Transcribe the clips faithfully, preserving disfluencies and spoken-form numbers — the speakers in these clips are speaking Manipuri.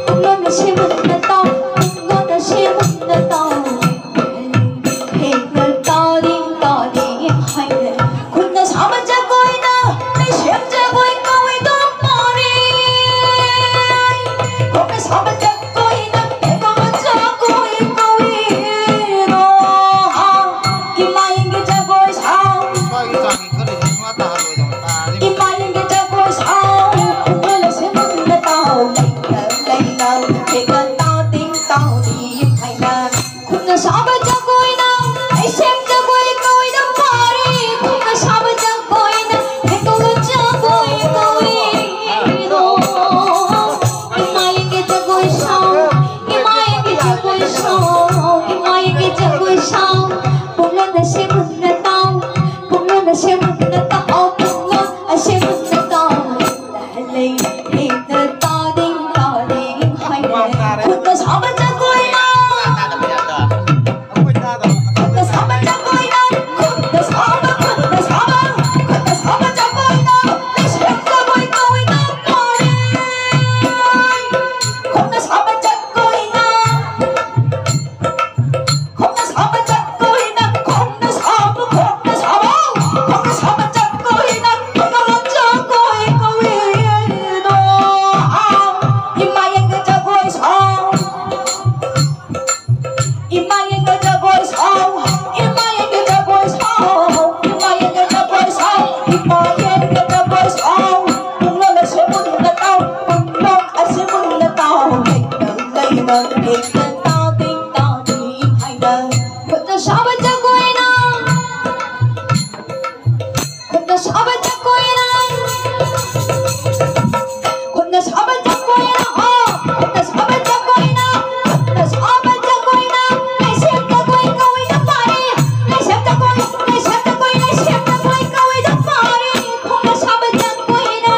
ꯄꯨꯡꯂꯣꯟ ꯑꯁꯤ ꯃꯨꯟꯅ ꯇꯥꯎ, ꯄꯨꯡꯂꯣꯟ ꯑꯁꯤ ꯃꯨꯟꯅ ꯇꯥꯎ꯫ ꯍꯦꯛꯅ ꯇꯥꯔꯤ, ꯇꯥꯔꯤ ꯍꯥꯏꯔꯦ꯫ ꯈꯨꯠꯅ ꯁꯥꯕ ꯖꯒꯣꯏꯅ ꯂꯩꯁꯦꯝ ꯖꯒꯣꯏ ꯀꯧꯏꯗꯣ ꯄꯥꯔꯤ꯫ ꯈꯨꯠꯅ ꯁꯥꯕ ꯖꯒꯣꯏꯅ ꯍꯦꯛꯅ ꯖꯒꯣꯏ ꯀꯧꯏꯗꯣ꯫ ꯏꯃꯥ ꯌꯦꯡꯒꯦ ꯖꯒꯣꯏ ꯁꯥꯎ꯫ ꯏꯃꯥ ꯌꯦꯡꯒꯦ ꯖꯒꯣꯏ ꯁꯥꯎ꯫ ꯄꯨꯡꯂꯣꯟ ꯑꯁꯤ ꯃꯨꯟꯅ ꯇꯥꯎ꯫ ꯂꯩꯅ, ꯂꯩꯅ ꯍꯦꯛꯅ ꯇꯥ ꯇꯤꯡ ꯇꯥꯎꯔꯤ ꯍꯥꯏꯅ꯫ ꯈꯨꯠꯅ ꯁꯥꯕ ꯖꯒꯣꯏꯅ ꯂꯩꯁꯦꯝ ꯖꯒꯣꯏ ꯀꯧꯏꯗꯣ ꯄꯥꯔꯤ꯫ ꯈꯨꯠꯅ ꯁꯥꯕ ꯖꯒꯣꯏꯅ ꯍꯦꯛꯅ ꯖꯒꯣꯏ ꯀꯧꯏꯗꯣ꯫ ꯏꯃꯥ ꯌꯦꯡꯒꯦ ꯖꯒꯣꯏ ꯁꯥꯎ, ꯏꯃꯥ ꯌꯦꯡꯒꯦ ꯖꯒꯣꯏ ꯁꯥꯎ, ꯏꯃꯥ ꯌꯦꯡꯒꯦ ꯖꯒꯣꯏ ꯁꯥꯎ꯫ ꯄꯨꯡꯂꯣꯟ ꯑꯁꯤ ꯃꯨꯟꯅ ꯇꯥꯎ, ꯄꯨꯡꯂꯣꯟ ꯑꯁꯤ ꯃꯨꯟꯅ ꯇꯥꯎ, ꯄꯨꯡꯂꯣꯟ ꯑꯁꯤ ꯃꯨꯟꯅ ꯇꯥꯎ꯫ ꯂꯩ ꯍꯦꯛꯅ ꯇꯥꯗꯤꯡ ꯇꯥꯗꯤꯡ ꯍꯥꯏꯔꯦ꯫ ꯈꯨꯠꯅ ꯁꯥꯕ ꯖꯒꯣꯏꯅ꯫ ꯈꯨꯠꯅ ꯁꯥꯕ ꯖꯒꯣꯏꯅ꯫ ꯈꯨꯠꯅ ꯁꯥꯕ, ꯈꯨꯠꯅ ꯁꯥꯕ, ꯈꯨꯠꯅ ꯁꯥꯕ ꯖꯒꯣꯏꯅ꯫ ꯂꯩꯁꯦꯝ ꯖꯒꯣꯏ ꯀꯧꯏꯗꯣ ꯄꯥꯔꯤ꯫ ꯈꯨꯠꯅ ꯁꯥꯕ ꯖꯒꯣꯏꯅ꯫ ꯈꯣꯡꯅ ꯁꯥꯕ ꯖꯒꯣꯏꯅ, ꯈꯣꯡꯅ ꯁꯥꯕ, ꯈꯣꯡꯅ ꯁꯥꯕ, ꯈꯣꯡꯅ ꯁꯥꯕ ꯖꯒꯣꯏꯅ, ꯈꯣꯡꯅ ꯖꯒꯣꯏ ꯀꯧꯏꯗꯣ꯫ ꯏꯃꯥ ꯌꯦꯡꯒꯦ ꯖꯒꯣꯏ ꯁꯥꯎ꯫ ꯏꯃꯥ ꯌꯦꯡꯒꯦ ꯖꯒꯣꯏ ꯁꯥꯎ꯫ ꯏꯃꯥ ꯌꯦꯡꯒꯦ ꯖꯒꯣꯏ ꯁꯥꯎ꯫ ꯏꯃꯥ ꯌꯦꯡꯒꯦ ꯖꯒꯣꯏ ꯁꯥꯎ꯫ ꯏꯃꯥ ꯌꯦꯡꯒꯦ ꯖꯒꯣꯏ ꯁꯥꯎ꯫ ꯄꯨꯡꯂꯣꯟ ꯑꯁꯤ ꯃꯨꯟꯅ ꯇꯥꯎ꯫ ꯄꯨꯡꯂꯣꯟ ꯑꯁꯤ ꯃꯨꯟꯅ ꯇꯥꯎ꯫ ꯂꯩꯅ, ꯂꯩꯅ, ꯂꯩꯅ ꯇꯥꯎ꯫ ꯇꯤꯡ ꯇꯥꯎ꯫ ꯈꯨꯠꯅ ꯁꯥꯕ ꯖꯒꯣꯏꯅ, ꯈꯨꯠꯅ ꯁꯥꯕ ꯖꯒꯣꯏꯅ, ꯈꯨꯠꯅ ꯁꯥꯕ ꯖꯒꯣꯏꯅ, ꯍꯣ, ꯈꯨꯠꯅ ꯁꯥꯕ ꯖꯒꯣꯏꯅ, ꯈꯨꯠꯅ ꯁꯥꯕ ꯖꯒꯣꯏꯅ, ꯂꯩꯁꯦꯝ ꯖꯒꯣꯏ ꯀꯧꯏꯗꯣ ꯄꯥꯔꯤ, ꯂꯩꯁꯦꯝ ꯖꯒꯣꯏ, ꯂꯩꯁꯦꯝ ꯖꯒꯣꯏ, ꯂꯩꯁꯦꯝ ꯖꯒꯣꯏ ꯀꯧꯏꯗꯣ ꯄꯥꯔꯤ, ꯈꯨꯠꯅ ꯁꯥꯕ ꯖꯒꯣꯏꯅ꯫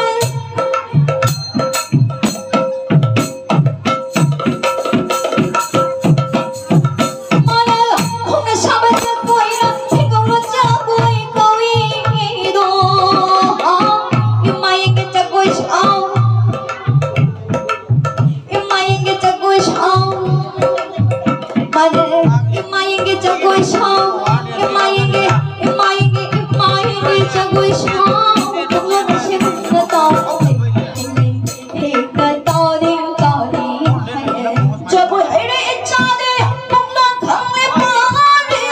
ꯁꯥꯎ, ꯏꯃꯥ ꯌꯦꯡꯒꯦ, ꯏꯃꯥ ꯌꯦꯡꯒꯦ, ꯏꯃꯥ ꯌꯦꯡꯒꯦ, ꯖꯒꯣꯏ ꯁꯥꯎ, ꯄꯨꯛꯂꯣꯟ ꯁꯤꯟꯕ ꯇꯧ꯫ ꯍꯦꯛꯇ ꯇꯧꯅꯤꯡ ꯇꯧꯅꯤꯡ ꯍꯥꯏꯌꯦ꯫ ꯖꯒꯣꯏ ꯍꯩꯔꯦ ꯏꯆꯥꯗꯤ, ꯄꯨꯛꯂꯣꯟ ꯈꯪꯂꯦ ꯄꯥꯔꯤꯅꯦ꯫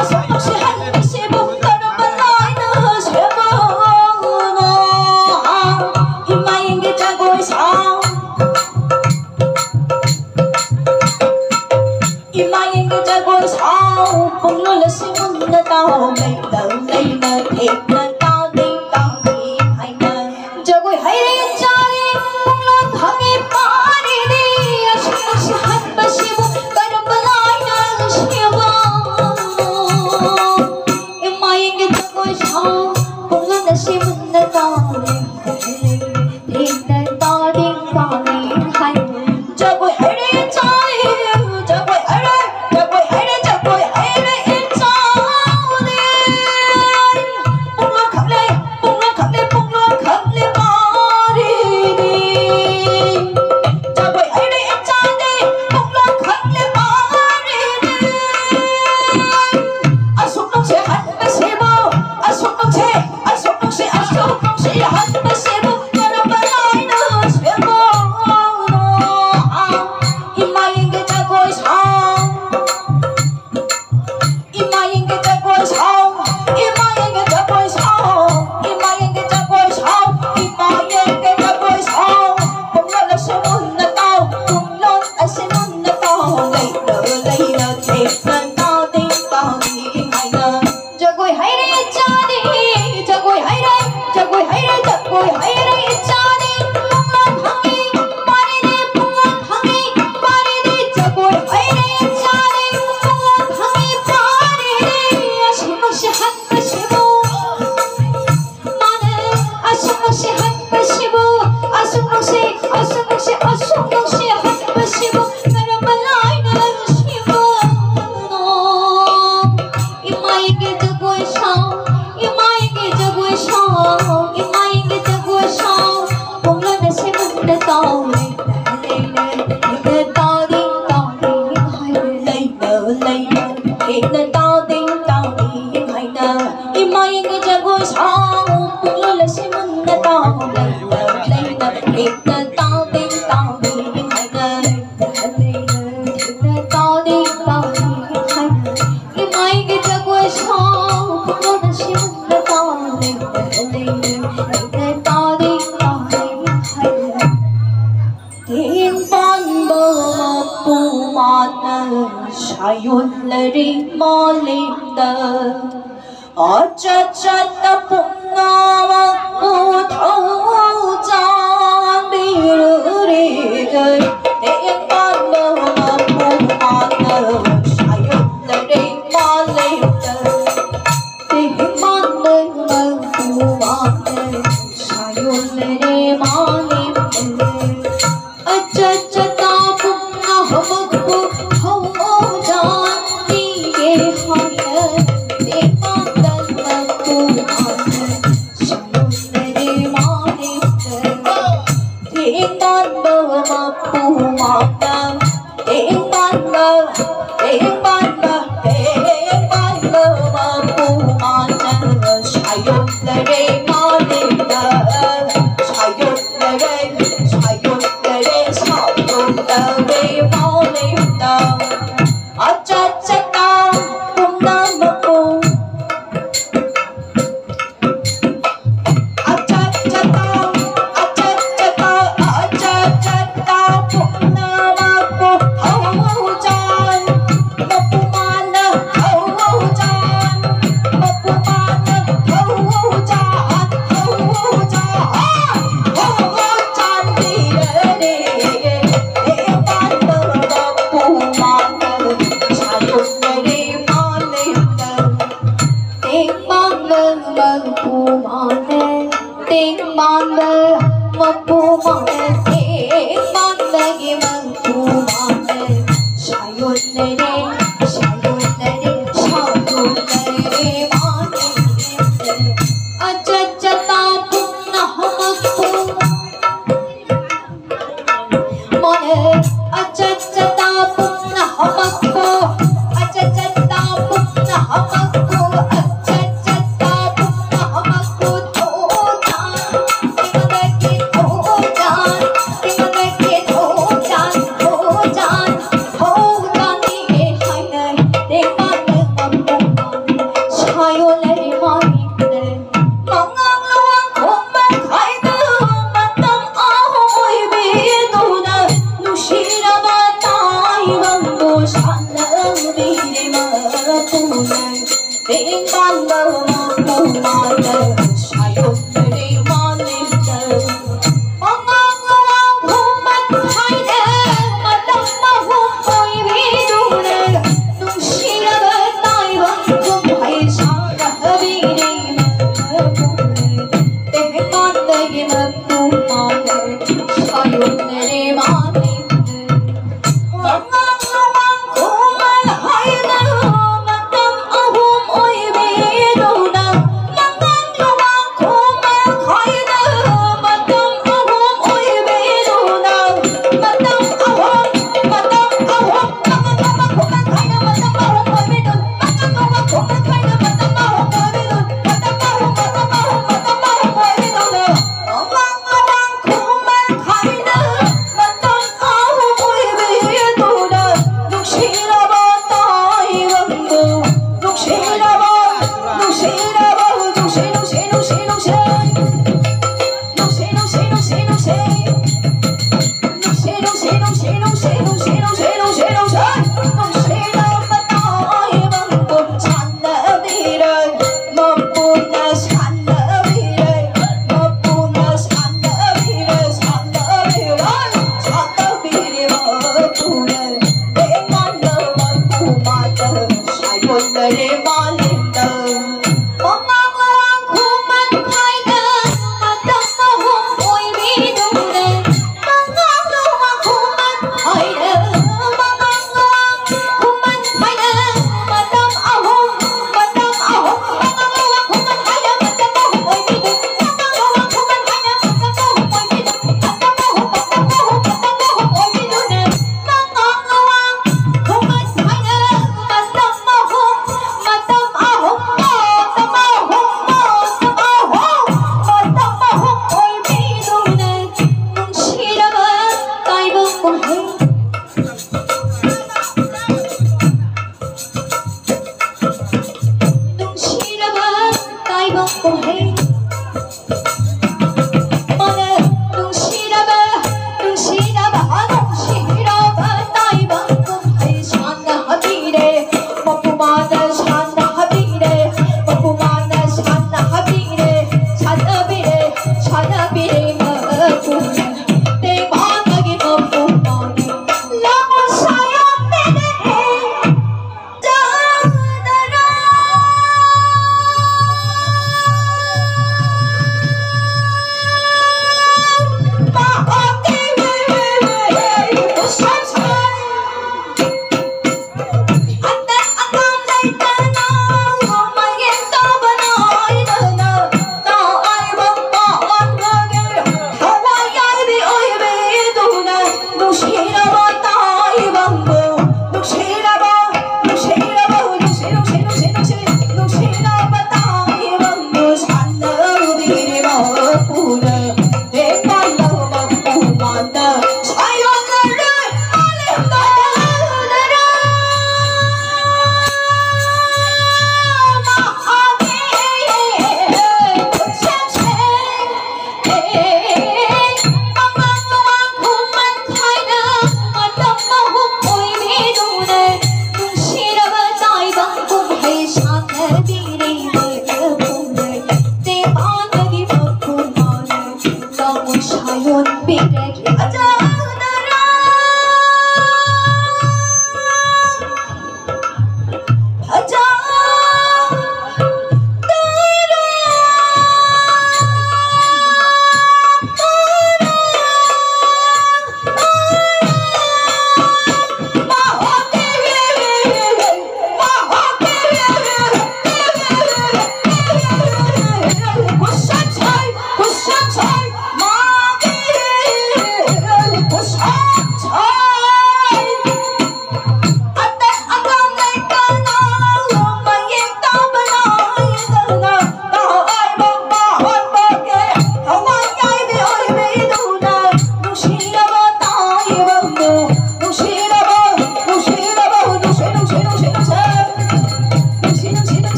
ꯑꯁꯨꯛ ꯅꯨꯡꯁꯤꯍꯟꯕꯁꯤꯕꯨ ꯀꯔꯝꯕ ꯂꯥꯏꯅ ꯁꯦꯝꯕꯅꯣ? ꯏꯃꯥ ꯌꯦꯡꯒꯦ ꯖꯒꯣꯏ ꯁꯥꯎ꯫ ꯏꯃꯥ ꯌꯦꯡꯒꯦ ꯇꯥꯎꯗꯤꯡ ꯇꯥꯎꯗꯤꯡ ꯍꯥꯏꯅ, ꯊꯦꯡꯅ ꯇꯥꯎꯗꯤꯡ ꯇꯥꯎꯗꯤꯡ ꯍꯥꯏꯅ, ꯏꯃꯥꯏꯒꯤ ꯖꯒꯣꯏ ꯁꯥꯎ ꯄꯨꯛꯂꯣꯟ ꯑꯁꯤꯅ ꯇꯥꯎꯗꯤꯡ ꯇꯥꯎꯗꯤꯡ ꯍꯥꯏꯅ꯫ ꯇꯦꯡ ꯄꯥꯟꯕ ꯃꯄꯨ ꯃꯥꯅ ꯁꯥꯌꯣꯟꯅꯔꯤ ꯃꯥꯂꯦꯝꯗ꯫ ꯑꯆꯠ ꯆꯠꯇ ꯄꯨꯝꯅꯃꯛꯄꯨ ꯊꯧꯖꯥꯟꯕꯤꯔꯨꯔꯤꯒꯩ꯫ ꯇꯦꯡ ꯄꯥꯟꯕ ꯃꯄꯨ ꯃꯥꯅ ꯁꯥꯌꯣꯟꯅꯔꯤ ꯃꯥꯂꯦꯝꯗ꯫ ꯇꯦꯡ ꯄꯥꯟꯕ ꯃꯄꯨ ꯃꯥꯅ ꯁꯥꯌꯣꯟꯅꯔꯤ ꯃꯥꯂꯦꯝꯗ꯫ ꯑꯆꯠ ꯆꯠꯇ ꯄꯨꯝꯅꯃꯛꯄꯨ ꯊꯧꯖꯥꯟꯕꯤꯒꯦ ꯍꯥꯏꯅ ꯇꯦꯡ ꯄꯥꯟꯕ ꯃꯄꯨ ꯃꯥꯅ ꯁꯥꯌꯣꯟꯅꯔꯤ ꯃꯥꯂꯦꯝꯗ꯫ ꯇꯦꯡ ꯄꯥꯟꯕ ꯃꯄꯨ ꯃꯥꯅ, ꯇꯦꯡ ꯄꯥꯟꯕ, ꯇꯦꯡ ꯄꯥꯟꯕ, ꯇꯦꯡ ꯄꯥꯟꯕ ꯃꯄꯨ ꯃꯥꯅ ꯁꯥꯌꯣꯟꯅꯔꯤ ꯃꯥꯂꯦꯝꯗ꯫ ꯁꯥꯌꯣꯟꯅꯔꯤ, ꯁꯥꯌꯣꯟꯅꯔꯤ, ꯁꯥꯌꯣꯟꯅꯔꯤ ꯃꯥꯂꯦꯝꯗ꯫ ꯑꯆꯠ ꯆꯠꯇ ꯄꯨꯝꯅꯃꯛꯄꯨ ꯑꯆꯠ ꯆꯠꯇ, ꯑꯆꯠ ꯆꯠꯇ, ꯑꯆꯠ ꯆꯠꯇ ꯄꯨꯝꯅꯃꯛꯄꯨ ꯊꯧꯖꯥꯟ, ꯃꯄꯨ ꯃꯥꯅ ꯊꯧꯖꯥꯟ, ꯃꯄꯨ ꯃꯥꯅ ꯊꯧꯖꯥꯟ, ꯊꯧꯖꯥꯟ, ꯊꯧꯖꯥꯟꯕꯤꯔꯔꯦ꯫ ꯇꯦꯡ ꯄꯥꯟꯕ ꯃꯄꯨ ꯃꯥꯅ ꯁꯥꯌꯣꯟꯅꯔꯤ ꯃꯥꯂꯦꯝꯗ꯫ ꯇꯦꯡ ꯄꯥꯟꯕ ꯃꯄꯨ ꯃꯥꯅ, ꯇꯦꯡ ꯄꯥꯟꯕ ꯃꯄꯨ ꯃꯥꯅ, ꯇꯦꯡ ꯄꯥꯟꯕꯒꯤ ꯃꯄꯨ ꯃꯥꯅ ꯁꯥꯌꯣꯟꯅꯔꯦ, ꯁꯥꯌꯣꯟꯅꯔꯦ, ꯁꯥꯌꯣꯟꯅꯔꯦ ꯃꯥꯅ꯫ ꯑꯆꯠ ꯆꯠꯇ ꯄꯨꯝꯅꯃꯛꯄꯨ ꯃꯣꯅꯦ, ꯑꯆꯠ ꯆꯠꯇ ꯄꯨꯝꯅꯃꯛꯄꯨ, ꯑꯆꯠ ꯆꯠꯇ ꯄꯨꯝꯅꯃꯛꯄꯨ, ꯑꯆꯠ ꯆꯠꯇ ꯄꯨꯝꯅꯃꯛꯄꯨ ꯊꯧꯖꯥꯟ, ꯏꯃꯗꯒꯤ ꯊꯧꯖꯥꯟ, ꯀꯥꯏꯌꯣꯟꯅꯔꯦ ꯃꯥꯅꯤ꯫ ꯃꯉꯥꯡ ꯃꯃꯥꯡ ꯈꯨꯃꯟ ꯍꯥꯏꯅ ꯃꯇꯝ ꯑꯍꯨꯝ ꯑꯣꯏꯕꯤꯗꯨꯅ, ꯃꯉꯥꯡ ꯃꯃꯥꯡ ꯈꯨꯃꯟ ꯍꯥꯏꯅ ꯃꯇꯝ ꯑꯍꯨꯝ ꯑꯣꯏꯕꯤꯗꯨꯅ, ꯃꯇꯝ ꯑꯍꯨꯝ, ꯃꯇꯝ ꯑꯍꯨꯝ, ꯃꯉꯥꯡ ꯃꯃꯥꯡ ꯈꯨꯃꯟ ꯍꯥꯏꯅ ꯃꯇꯝ ꯑꯍꯨꯝ ꯑꯣꯏꯕꯤꯗꯨꯅ, ꯃꯉꯥꯡ ꯃꯃꯥꯡ ꯈꯨꯃꯟ ꯍꯥꯏꯅ ꯃꯇꯝ ꯑꯍꯨꯝ ꯑꯣꯏꯕꯤꯗꯨꯅ, ꯃꯇꯝ ꯑꯍꯨꯝ, ꯃꯇꯝ ꯑꯍꯨꯝ, ꯃꯇꯝ ꯑꯍꯨꯝ ꯑꯣꯏꯕꯤꯗꯨꯅ, ꯃꯉꯥꯡ ꯃꯃꯥꯡ ꯈꯨꯃꯟ ꯍꯥꯏꯅ